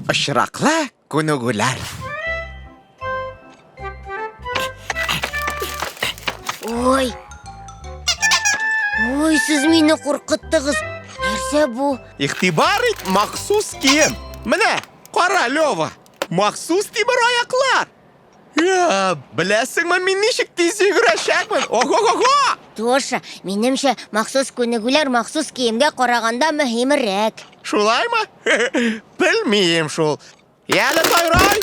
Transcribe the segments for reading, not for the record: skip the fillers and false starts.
Очраклы күнегүләр. Ой. Ой, сез мине куркыттыгыз. Нәрсә бу? Игътибар ит, махсус кием. Менә, кара, Лева. Махсус тимер аяклар. Я, беләсеңме, мин ничек тиз йөгерәчәкмен? Ого-го-го! Тоша, минемчә, махсус күнегүләр махсус киемгә караганда мөһимрәк. Шулаймы? Белмим шул. Яле, Тайрай!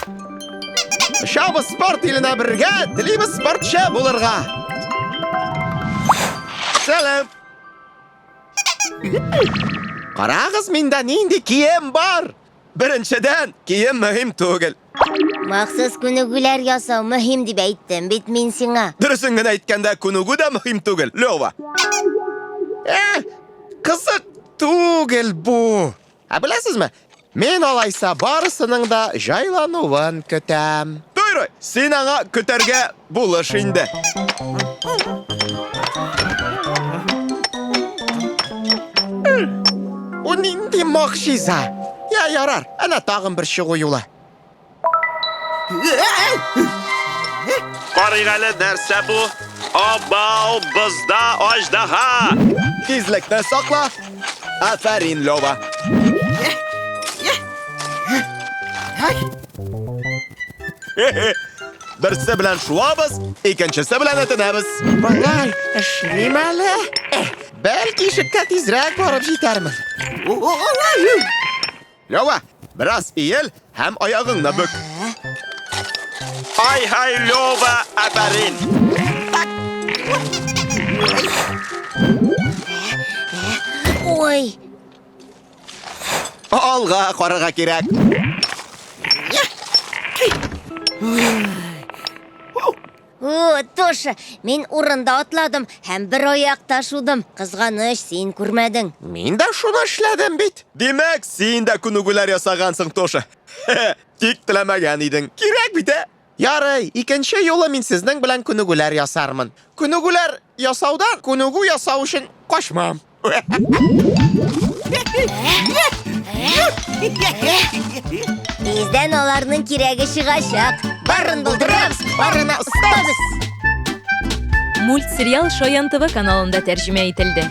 Очабыз спорт иленә бергә, телибез спортчы булырга. Сәлам! Карагыз, миндә нинди кием бар! Беренчедән, кием мөһим түгел. Махсус күнегүләр ясау мөһим дип әйттем бит мин сиңа. Дөресен генә әйткәндә, күнегү дә мөһим түгел, Лева. Э, кызык түгел бу. Ә беләсезме, мин алайса барысының да җайлануын көтәм. Тойрой, син аңа көтәргә булыш инде. Бу нинди могҗиза? Я, ярар, әнә тагын бер чыгу юлы. Карыйк әле, нәрсә бу? Абау, бозда аждаһа! Тизлекне сакла. Афәрин, Лева. Берсе белән шуабыз, икенчесе белән этенәбез. Болай эшлим әле. Бәлки ишеккә тизрәк барып җитәрмен. Лева, бераз иел һәм аягыңны бөк. Ай-һай, Лева, афәрин! Ой! Алга карарга кирәк. О, Тоша, мин урында атладым һәм бер аякта шудым. Кызганыч, син күрмәдең. Мин дә шуны эшләдем бит. Димәк, син дә күнегүләр ясагансың, Тоша. Тик теләмәгән идең. Кирәк бит, ә? Ярый, икенче юлы мин сезнең белән күнегүләр ясармын. Күнегүләр ясаудан күнегү ясау өчен качмам. Тиздән аларның кирәге чыгачак. Барын булдырабыз, барына остабыз. Мультсериал Шаян ТВ каналында тәрҗемә ителде.